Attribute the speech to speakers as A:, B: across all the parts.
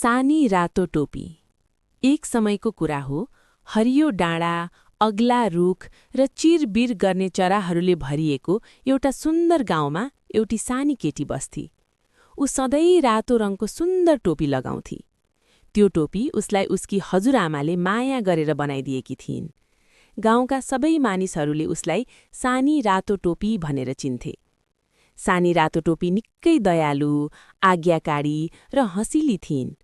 A: सानी रातो टोपी। एक समयको कुरा हो, हरियो डाँडा, अग्ला रुख र चिरबिर गर्ने चराहरूले भरिएको एउटा सुन्दर गाउँमा एउटी सानी केटी बस्थे। ऊ सधैँ रातो रङको सुन्दर टोपी लगाउँथी। त्यो टोपी उसलाई उसकी हजुरआमाले माया गरेर बनाइदिएकी थिइन्। गाउँका सबै मानिसहरूले उसलाई सानी रातो टोपी भनेर चिन्थे। सानी रातो टोपी निकै दयालु, आज्ञाकारी र हँसिली थिइन्।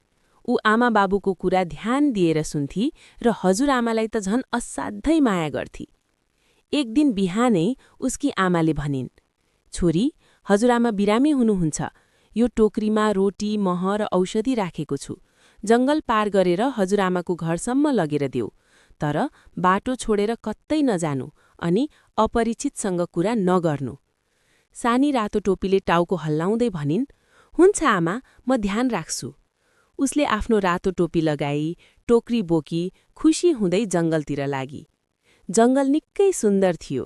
A: ऊ आमा बाबुको कुरा ध्यान दिएर सुन्थी र हजुरआमालाई त झन् असाध्यै माया गर्थी। एक दिन बिहानै उसकी आमाले भनिन्, छोरी, हजुरआमा बिरामी हुनुहुन्छ। यो टोकरीमा रोटी, मह र औषधि राखेको छु। जंगल पार गरेर हजुरआमाको घरसम्म लगेर देऊ, तर बाटो छोडेर कतै नजानु अनि अपरिचितसँग कुरा नगर्नु। सानी रातो टोपीले टाउको हल्लाउँदै भनिन्, हुन्छ आमा, म ध्यान राख्छु। उसले आफ्नो रातो टोपी लगाई, टोकरी बोकी, खुसी हुँदै जंगलतिर लागी। जंगल निकै सुन्दर थियो।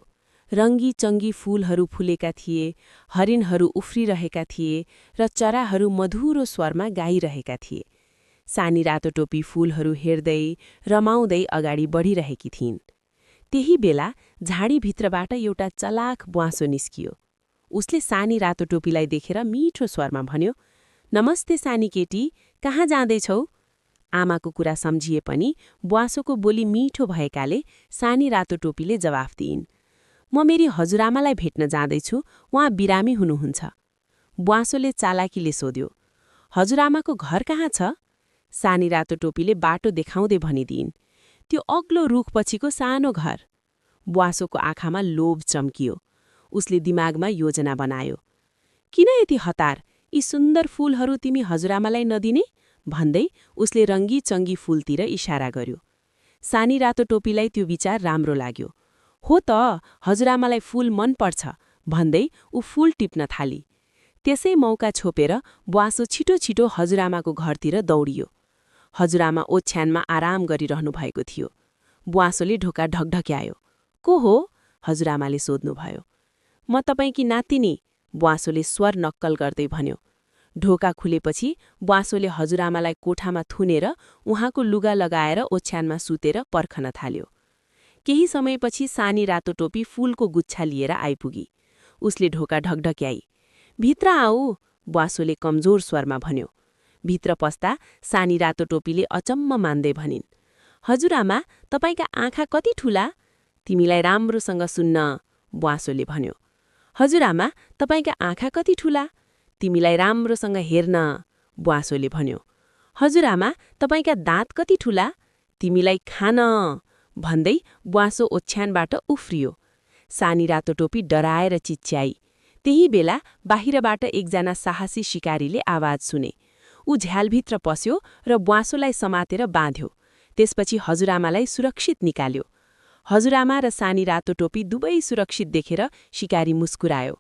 A: रङ्गी चङ्गी फूलहरू फुलेका थिए, हरिणहरू उफ्रिरहेका थिए र चराहरू मधुरो स्वरमा गाइरहेका थिए। सानी रातो टोपी फूलहरू हेर्दै, रमाउँदै अगाडि बढिरहेकी थिइन्। त्यही बेला झाडीभित्रबाट एउटा चलाख ब्वाँसो निस्कियो। उसले सानी रातो टोपीलाई देखेर मिठो स्वरमा भन्यो, नमस्ते सानी केटी, कहाँ जाँदैछौ? आमाको कुरा सम्झिए पनि ब्वाँसोको बोली मिठो भएकाले सानी रातो टोपीले जवाफ दिइन्, म मेरी हजुरआमालाई भेट्न जाँदैछु, उहाँ बिरामी हुनुहुन्छ। ब्वाँसोले चालाकीले सोध्यो, हजुरआमाको घर कहाँ छ? सानी रातो टोपीले बाटो देखाउँदै भनिदिइन्, त्यो अग्लो रुखपछिको सानो घर। ब्वाँसोको आँखामा लोभ चम्कियो। उसले दिमागमा योजना बनायो, किन यति हतार, यी सुन्दर फूलहरू तिमी हजुरआमालाई नदिने? भन्दै उसले रङ्गी चङ्गी फूलतिर इशारा गर्यो। सानी रातो टोपीलाई त्यो विचार राम्रो लाग्यो। हो त, हजुरआमालाई फूल मन पर्छ भन्दै ऊ फूल टिप्न थाली। त्यसै मौका छोपेर ब्वाँसो छिटो छिटो हजुरआमाको घरतिर दौडियो। हजुरआमा ओछ्यानमा आराम गरिरहनु भएको थियो। ब्वाँसोले ढोका ढकढक्यायो। को हो? हजुरआमाले सोध्नुभयो। म तपाईँकी नातिनी, ब्वाँसोले स्वर नक्कल गर्दै भन्यो। ढोका खुलेपछि ब्वाँसोले हजुरआमालाई कोठामा थुनेर उहाँको लुगा लगाएर ओछ्यानमा सुतेर पर्खन थाल्यो। केही समयपछि सानी रातो टोपी फूलको गुच्छा लिएर आइपुगी। उसले ढोका ढकढक्याई। भित्र आऊ, ब्वाँसोले कमजोर स्वरमा भन्यो। भित्र पस्दा सानी रातो टोपीले अचम्म मान्दै भनिन्, हजुरआमा, तपाईँका आँखा कति ठूला? तिमीलाई राम्रोसँग सुन्न, ब्वाँसोले भन्यो। हजुरआमा, तपाईँका आँखा कति ठूला? तिमीलाई राम्रोसँग हेर्न, ब्वाँसोले भन्यो। हजुरआमा, तपाईँका दाँत कति ठूला? तिमीलाई खान, भन्दै ब्वाँसो ओछ्यानबाट उफ्रियो। सानी रातो टोपी डराएर चिच्याई। त्यही बेला बाहिरबाट एकजना साहसी शिकारीले आवाज सुने। ऊ झ्यालभित्र पस्यो र ब्वाँसोलाई समातेर बाँध्यो। त्यसपछि हजुरआमालाई सुरक्षित निकाल्यो। हजुरआमा र सानी रातो टोपी दुवै सुरक्षित देखेर शिकारी मुस्कुरायो।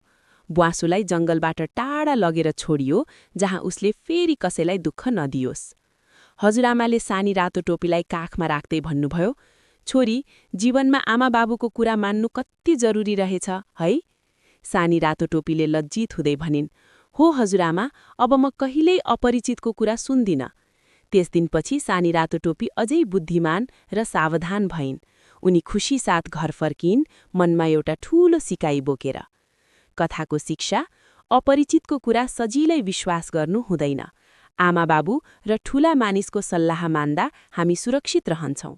A: ब्वाँसोलाई जंगलबाट टाढा लगेर छोडियो, जहाँ उसले फेरि कसैलाई दुःख नदियोस्। हजुरआमाले सानी रातो टोपीलाई काखमा राख्दै भन्नुभयो, छोरी, जीवनमा आमा बाबुको कुरा मान्नु कति जरुरी रहेछ है? सानी रातो टोपीले लज्जित हुँदै भनिन्, हो हजुरआमा, अब म कहिल्यै अपरिचितको कुरा सुन्दिन। त्यस दिनपछि सानी रातो टोपी अझै बुद्धिमान र सावधान भइन्। उनी खुसी साथ घर फर्किन्, मनमा एउटा ठूलो सिकाइ बोकेर। कथाको शिक्षा, अपरिचितको कुरा सजिलै विश्वास गर्नु हुँदैन। आमा बाबु र ठूला मानिसको सल्लाह मान्दा हामी सुरक्षित रहन्छौं।